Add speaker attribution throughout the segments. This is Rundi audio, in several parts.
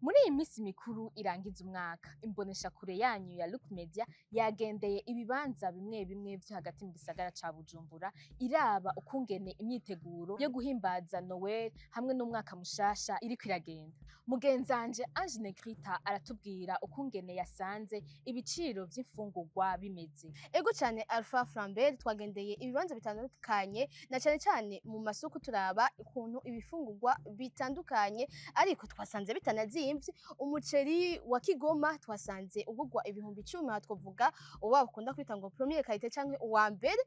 Speaker 1: Muri iyi minsi mikuru irangiza umwaka, imboneshakure yanyu ya Look Media yagendeye ibibanza bimwe bimwe vyo hagati mu gisagara ca Bujumbura, iraba ukungene imyiteguro yo guhimbaza Noel hamwe n'umwaka mushasha iriko iragenda. Mugenzanje Ange Negrita aratubwira ukungene yasanze ibiciro vy'imfungurwa bimeze.
Speaker 2: Ego cyane, Alpha Flambert, twagendeye ibibanza bitandukanye na cyane cyane mu masoko, turaba ukuntu ibifungurwa bitandukanye, ariko twasanze bitanazimvye. Umuceri wa Kigoma twasanze ugurwa 10,000, aha twavuga uwa bakunda kwita ngo première qualité canke uwa mbere,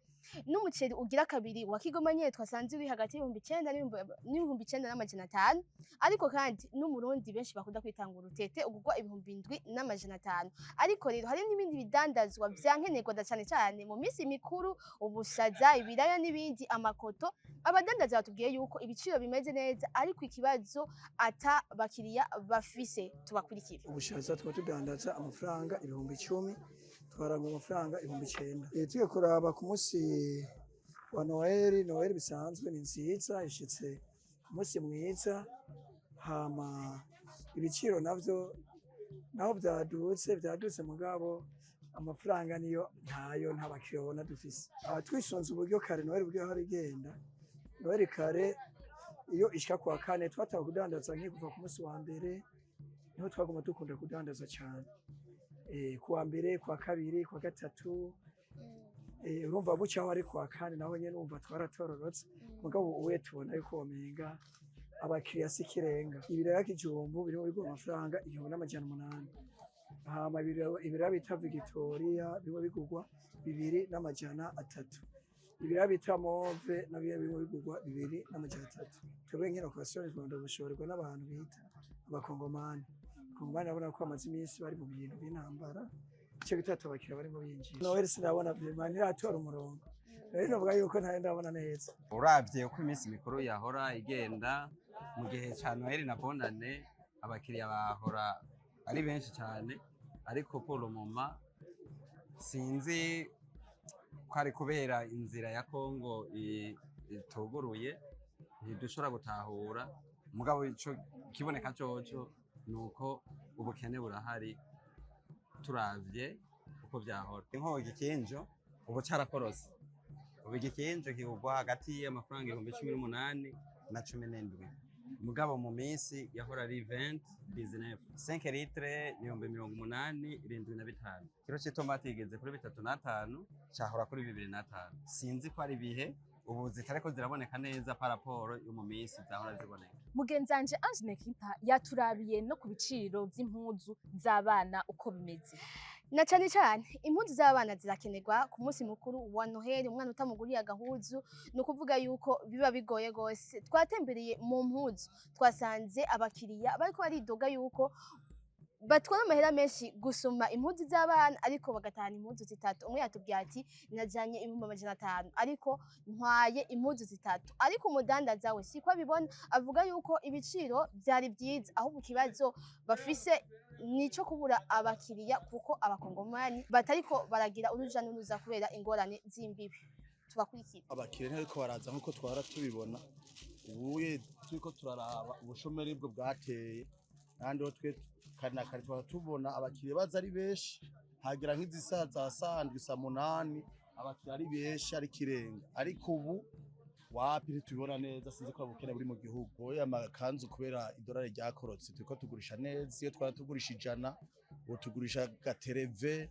Speaker 2: n'umuceri ugira kabiri wa Kigoma nyene twasanze uri hagati y'9,000 n'9500. Ariko kandi n'umurundi benshi bakunda kwita ngo urutete ugurwa 7,500. Ariko rero hari n'ibindi bidandazwa vya nkenerwa da cane cane mu minsi mikuru: ubushaza, ibiraya n'ibindi, amakoto. Abadandaza batubwiye yuko ibiciro bimeze neza, ariko ikibazo ata bakiriya bafise. Tubakurikire.
Speaker 3: Ubushaza tuba tudandaza amafaranga 10,000, twarangwa amafaranga 9,000. Tugiye kuraba ku munsi wa Noheli, Noheli bisanzwe ni nziza, ishitse umunsi mwiza. Hama ibiciro navyo naho vyadutse, vyadutse, mugabo amafaranga niyo ntayo, nta bakiriya ubona dufise. Aha twisunze uburyo kare Noheli, uburyo yahora igenda Noheli kare, iyo ishika kuwa kane twatanga kudandaza, nki kuva ku munsi wa mbere niho twaguma dukunda kudandaza cyane, kuwa mbere, kuwa kabiri, kuwa gatatu. Urumva buca aho ari kuwa kane naho nyene urumva twaratororotse, mugabo ubuye tubona yuko womenga abakiriya si ikirenga. Ibiraya kijumbu birimo bigura amafaranga 1,800, hama ibiraya bita Victoria bimwe bigurwa 2,300, ibiraya bita mauve nabyo bimwe bigurwa 2,300. Twebwe nkino kwasiyoni twenda gushorerwa n'abantu bita Abakongomani. Abakongomani urabona ko bamaze iminsi bari mu bintu by'intambara, ico gituma abakiriya barimo binjira. Noheli sinabona vraiment, ntiratora umurongo rero, novuga yuko ntayo ndabona neza.
Speaker 4: Uravye uko iminsi mikuru yahora igenda mu gihe ca Noheli na Bonane, abakiriya bahora ari benshi cyane, ariko pour le moment sinzi ko ari kubera inzira ya Kongo ituguruye, ntidushobora gutahura. Mugabo ico kiboneka coco ni uko ubukene burahari turavye uko vyahora. Inkoho igikinjo ubu carakorose, ubu igikinjo kigurwa hagati y'amafaranga 18,000 na 17,000, mugabo mu minsi yahora ari 20 19. 5 litre ni 87,500. Kiro c'itomati igeze kuri 3,5, cahora kuri 2,5. Sinzi ko ari ibihe ubu zitariko ziraboneka neza par rapport yo mu minsi zahora ziboneka.
Speaker 1: Mugenzanje Ange Negrita yaturabiye no ku biciro vy'impuzu z'abana uko bimeze.
Speaker 2: Na cane cane impuzu z'abana zirakenerwa ku munsi mukuru wa Noheli. Umwana utamuguriye agahuzu ni ukuvuga yuko biba bigoye gose. Twatembereye mu mpuzu, twasanze abakiriya bariko baridoga yuko batwara amahera menshi gusuma impuzu z'abana, ariko bagatahana impuzu zitatu. Umwe yatubwiye ati: "Najanye 500,000, ariko ntwaye impuzu zitatu." Ariko umudandaza we siko abibona, avuga yuko ibiciro vyari vyiza, ahubwo ikibazo bafise nico kubura abakiriya, kuko Abakongomani batariko baragira uruja n'uruza kubera ingorane z'imbibi. Tubakurikire.
Speaker 5: Abakiriya ntibariko baraza nkuko twara tubibona. Ubuye turiko turaraba ubushomeri bwo bwateye, kandi ho twe kare na kare twara tubona abakiriya baza ari benshi, hagera nk'izi saha za sandwi, saa 8, abakiriya ari benshi, ari ikirenga. Ariko ubu wapi, ntitubibona neza. Sinzi ko ubukene buri mu gihugu. Oya, amakanzu kubera idolari ryakorotse turiko tugurisha neza. Iyo twara tugurisha 100, ubu tugurisha 80,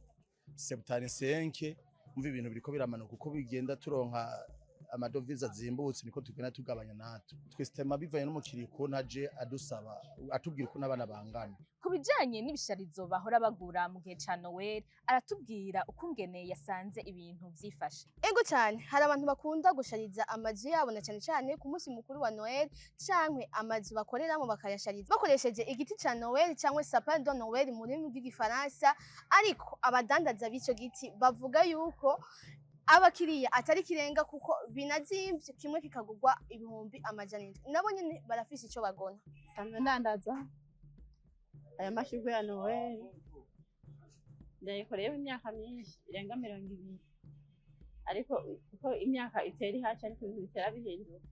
Speaker 5: 75. Umva, ibintu biriko biramanuka uko bigenda turonka amadovize azimbutse, niko tugenda tugabanya natwe twesitema bivanye n'umukiriya ukuntu aje adusaba, atubwira ukuntu abana bangana.
Speaker 1: Ku bijanye n'ibisharizo bahora bagura mu gihe ca Noel, aratubwira ukungene yasanze ibintu vyifashe.
Speaker 2: Ego cyane, hari abantu bakunda gushariza amazu yabo na cyane cyane ku munsi mukuru wa Noel, cankwe amazu bakoreramo bakayashariza bakoresheje igiti ca Noel cankwe sapin de Noël mu rurimi rw'Igifaransa. Ariko abadandaza b'ico giti bavuga yuko abakiriya atari kirenga, kuko binazimvye, kimwe kikagurwa 700,000. Nabo nyene barafise ico bagona.
Speaker 6: Nsanzwe ndandaza aya mashurwe ya Noel, ndayikoreyeho imyaka myinshi irenga 20, ariko uko imyaka itera ihaca ariko ibintu bitera bihinduka.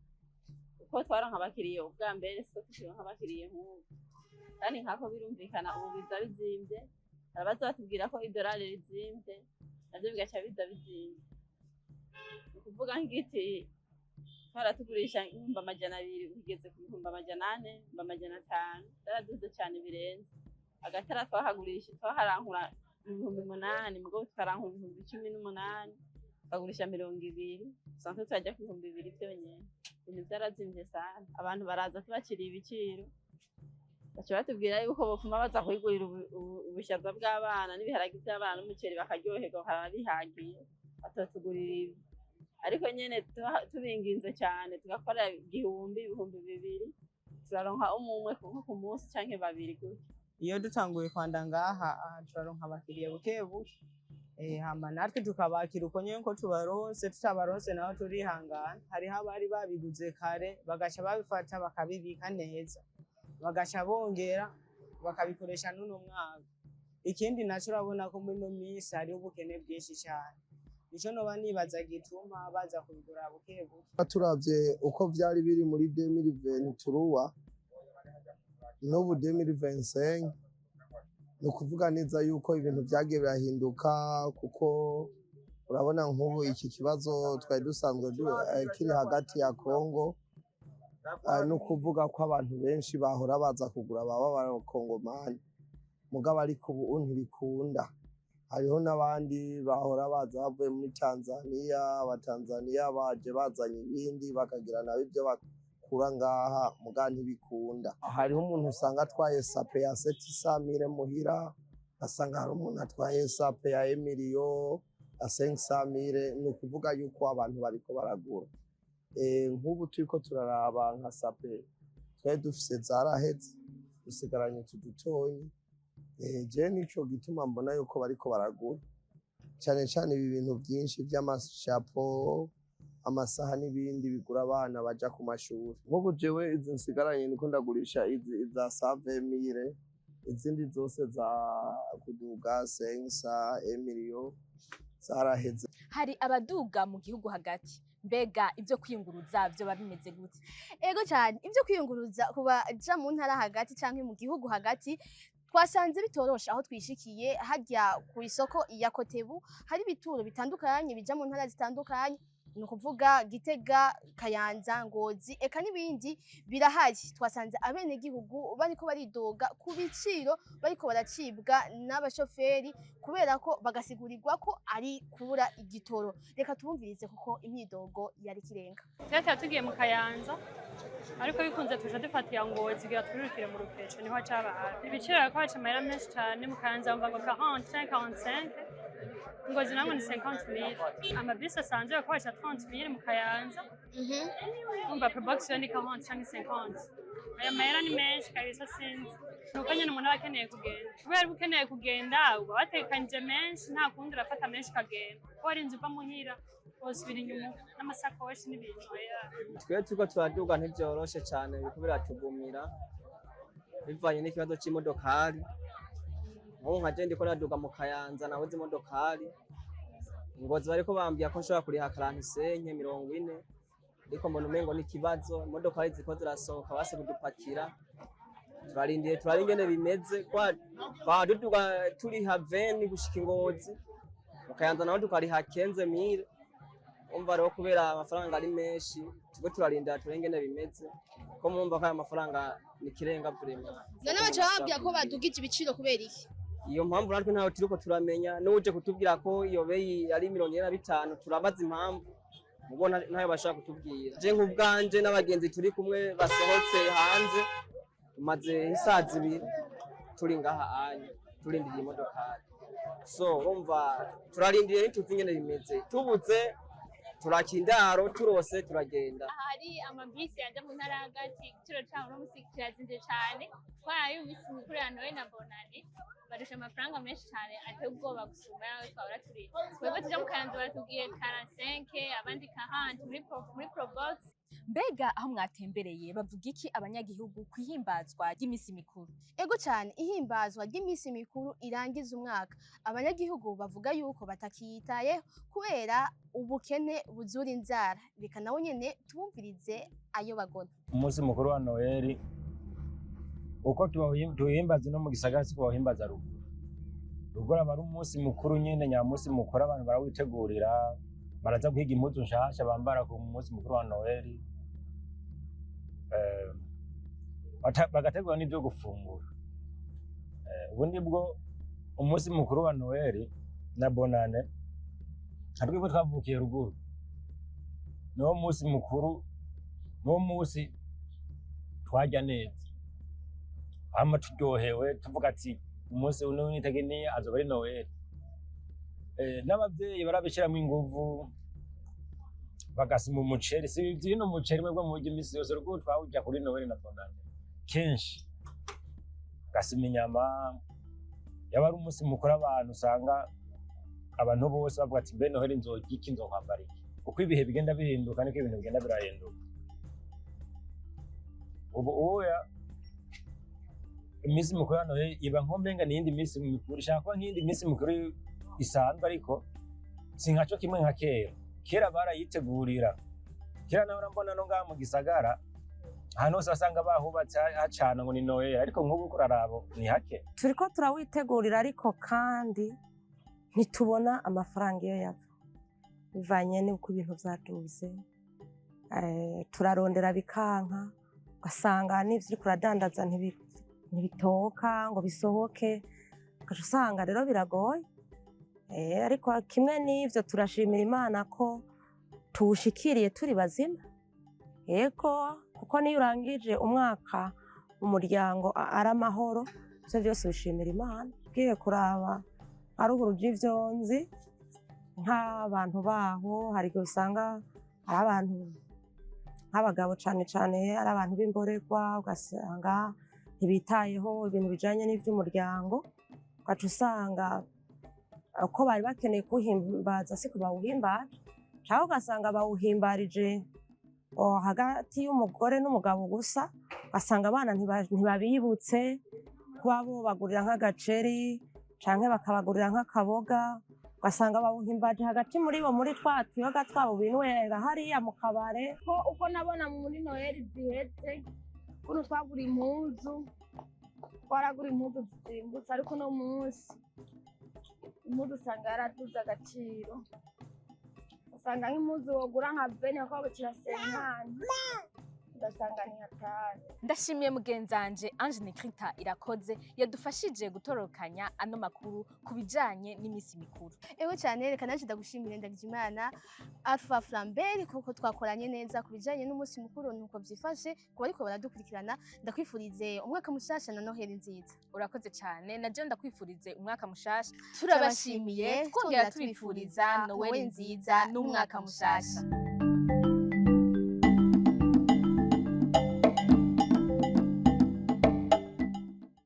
Speaker 6: Uko twaronka abakiriya ubwa mbere siko tukironka abakiriya nk'ubu. Kandi nkako birumvikana, ubu biza bizimvye. Barabaza batubwira ko idolari rizimvye, navyo bigaca biza bizimvye. Ni ukuvuga nk'igiti twaratugurisha 200,000, bigeze ku 400,000, 500,000. Byaraduze cane birenze. Agatara twahagurisha, twaharankura 8,000, mugabo tukarankura 18,000, tukagurisha 20, usanzwe turajya ku 2000 vyonyene. Ibintu vyarazimvye sana. Abantu baraza tubaciriye ibiciro, baca batubwira yuko bofuma baza kwigurira ubushaza bw'abana n'ibiharage vy'abana n'umuceri, bakaryoherwa, bakaraba bihagiye, batotugurira ibi. Ariko nyene tubinginze cane, tugakora 1,000, 2,000, turaronka umwe nko ku munsi canke babiri gutyo.
Speaker 7: Iyo dutanguye kwanda ngaha aha, turaronka abakiriya buke buke. Hama natwe tukabakira uko nyene ko tubaronse. Tutabaronse naho turihangana. Hariho abari babiguze kare, bagaca babifata bakabibika neza, bagaca bongera bakabikoresha n'uno mwaka. Ikindi naco, urabona ko muri ino minsi hariho ubukene bwinshi cane. Nico noba nibaza gituma baza kubigura buke buke.
Speaker 8: Turavye uko vyari biri muri 2023 n'ubu 2025, ni ukuvuga neza yuko ibintu vyagiye birahinduka, kuko urabona nk'ubu iki kibazo twari dusanzwe kiri hagati ya Congo, ni ukuvuga ko abantu benshi bahora baza kugura baba abakongomani, mugabo ariko ubu ntibikunda. Hariho n'abandi bahora baza bavuye muri Tanzania. Abatanzania baje bazanye ibindi, bakagira nabo ibyo bakura ngaha, muga ntibikunda. Hariho umuntu usanga atwaye sapin ya 700 000 muhira, asanga hari umuntu atwaye sapin ya 1 million ya 500 000. Ni ukuvuga yuko abantu bariko baragura. Nk'ubu turiko turaraba nka sapin twari dufise zaraheze, dusigaranye utu dutonyi. Je nico gituma mbona yuko bariko baragura cane cane ibi bintu vyinshi vy'amashapo, amasaha n'ibindi bigura abana baja ku mashuri. Nk'ubu jewe izi nsigaranye niko ndagurisha izi za 120 000, izindi zose za kuduga 500, 1 million zaraheze.
Speaker 1: Hari abaduga mu gihugu hagati. Mbega ibyo kwiyunguruza vyoba bimeze gute?
Speaker 2: Ego cyane, ibyo kwiyunguruza ku baja mu ntara hagati canke mu gihugu hagati twasanze bitoroshe. Aho twishikiye harya ku isoko ya Kotebu, hari ibituro bitandukanye bija mu ntara zitandukanye, ni ukuvuga Gitega, Kayanza, Ngozi, eka n'ibindi birahari. Twasanze abenegihugu bariko baridoga ku biciro bariko baracibwa n'abashoferi, kubera ko bagasigurirwa ko ari kubura igitoro. Reka tubumvirize, kuko imyidogo yari kirenga.
Speaker 9: Twari tugiye mu Kayanza, ariko bikunze tuja dufatiye Ngozi kugira twirukire mu Rukeco, niho cabaye. Ibiciro bariko baca amahera menshi cane. Mu Kayanza bumva ngo 40 canke 45, Ngozi namwe ni 50 mille. Amabisi asanzwe bariko baca 30 mille mu Kayanza, umva Probox yo ni 40 canke 50. Ayo mahera ni menshi kabisa. Sinzi, nuko nyene umuntu aba akeneye kugenda, kubera uba ukeneye kugenda uba watekanije menshi, nta kundi urafata menshi ukagenda, kuko warinze uva muhira wosubira inyuma n'amasakoshi n'ibintu, oya.
Speaker 10: Twe turiko turaduga ntivyoroshe cane, biriko biratugumira bivanye n'ikibazo c'imodokari. Nk'ubu nka je ndiko ndaduga mu Kayanza, nabuze imodokari. Ngozi bariko bambwira ko nshobora kuriha 45, 40, ariko mbona umengo n'ikibazo. Imodokari ziriko zirasohoka base kudupakira. Turarindiriye turabe ingene bimeze. Twaduduga turiha 20 gushika Ingozi, mu Kayanza naho tukariha 15 000. Umva rero, kubera amafaranga ari menshi, turiko turarindira turabe ingene bimeze, ko mwumva ko aya mafaranga ni ikirenga vraiment.
Speaker 2: None baca bababwira ko badugije ibiciro kubera iki?
Speaker 10: Iyo mpamvu natwe ntayo turiko turamenya. N'uje kutubwira ko iyo beyi ari 45, turabaza impamvu, mubo ntayo bashaka kutubwira. Je nk'ubwanje n'abagenzi turi kumwe basohotse hanze, tumaze isaha 2 turi ngaha anya turindiriye imodokari. So urumva turarindiriye, ntituzi ingene bimeze. Tubuze turaka indaro, turose turagenda.
Speaker 11: Hari amabisi yaja mu ntara hagati, igiciro cabo uno musi kirazimvye cane. Kubera iyo minsi mikuru ya Noel na Bonane barusha amafaranga menshi cane ateye ubwoba gusumba yayo twahora turi. Twebwe tuja mu Kayanza baratubwiye 45, abandi 40 muri Probox.
Speaker 1: Mbega aho mwatembereye bavuga iki abanyagihugu kwihimbazwa ry'imisi mikuru?
Speaker 2: Ego cyane, ihimbazwa ry'iminsi mikuru irangiza umwaka, abanyagihugu bavuga yuko batakiyitayeho kubera ubukene buzura inzara. Reka nawo nyene tubumvirize ayo bagona.
Speaker 12: Umunsi mukuru wa Noheli Uko tuwuhimbaza no mu gisagara siko bawuhimbaza ruguru. Ruguru aba ari umunsi mukuru nyene, nyamunsi mukuru, abantu barawitegurira, baraza guhiga impuzu nshasha bambara ku munsi mukuru wa Noheli, bagategura n'ivyo gufungura. Ubu nibwo umunsi mukuru wa Noheli na Bonane, nka twebwe twavukiye ruguru, niwo munsi mukuru, niwo munsi twarya neza, hama turyohewe, tuvuga ati umunsi uno nitegeniye azoba ari Noheli. N'abavyeyi barabishiramwo inguvu, bagasima umuceri. Si ivyino umuceri mwebwe murya imisi yose, ruguru twawurya kuri Noheli na Bonane kenshi, bagasima inyama. Yaba ari umunsi mukuru, abantu usanga abantu bose bavuga ati mbe Noheli nzorya iki, nzokwambara iki? Uko ibihe bigenda bihinduka niko ibintu bigenda birahinduka. Ubu uya iminsi mikuru ya Noheli iba nko mbenga n'iyindi minsi mikuru, ishaka kuba nk'iyindi minsi mikuru isanzwe, ariko si nkaco kimwe nka kera. Kera barayitegurira. Kera naho mbona no ngaha mu gisagara ahantu hose wasanga bahubatse hacana ngo ni Noheli, ariko nk'ubu kurarabo ni hake.
Speaker 13: Turiko turawitegurira, ariko kandi ntitubona amafaranga iyo yava, bivanye n'uko ibintu vyaduze. Turarondera bikanka, ugasanga n'ivyo uriko uradandaza ntibitoka ngo bisohoke, ugaca usanga rero biragoye. Ariko kimwe n'ivyo, turashimira Imana ko tuwushikiriye turi bazima. Yego, kuko niyo urangije umwaka umuryango ari amahoro, ivyo vyose ubishimira Imana. Ugiye kuraba haruguru y'ivyo nzi, nk'abantu baho, hari igihe usanga ari abantu nk'abagabo cane cane, ari abantu b'imborerwa, ugasanga ntibitayeho ibintu bijanye n'ivy'umuryango, ugaca usanga uko bari bakeneye kuwuhimbaza siko bawuhimbaje, canke ugasanga bawuhimbarije hagati y'umugore n'umugabo gusa, ugasanga abana ntibabibutse kuba bobagurira nk'agaceri canke bakabagurira nk'akaboga, ugasanga bawuhimbaje hagati muri bo, muri twa tuyoga twabo binywera hariya mu kabare.
Speaker 14: Ko uko nabona muri Noheli ziheze, kuno twagura impuzu, twaragura impuzu zizimbutse, ariko uno munsi impuzu usanga yaraduze agaciro, usanga nk'impuzu wogura nka bene bakabukira senkani, ugasanga ni hatari.
Speaker 1: Ndashimiye mugenzanje Ange Nikrita Irakoze yadufashije gutorokanya ano makuru ku bijanye n'imisi mikuru.
Speaker 2: Ewe cyane, reka naje ndagushimire, Ndagijimana Alpha Flambert, kuko twakoranye neza ku bijanye n'umunsi mukuru. Nuko vyifashe ku bariko baradukurikirana, ndakwifurize umwaka mushasha na Noheli nziza.
Speaker 1: Urakoze cyane, na je ndakwifurize umwaka mushasha. Turabashimiye, twongera tubifuriza Noheli nziza n'umwaka mushasha.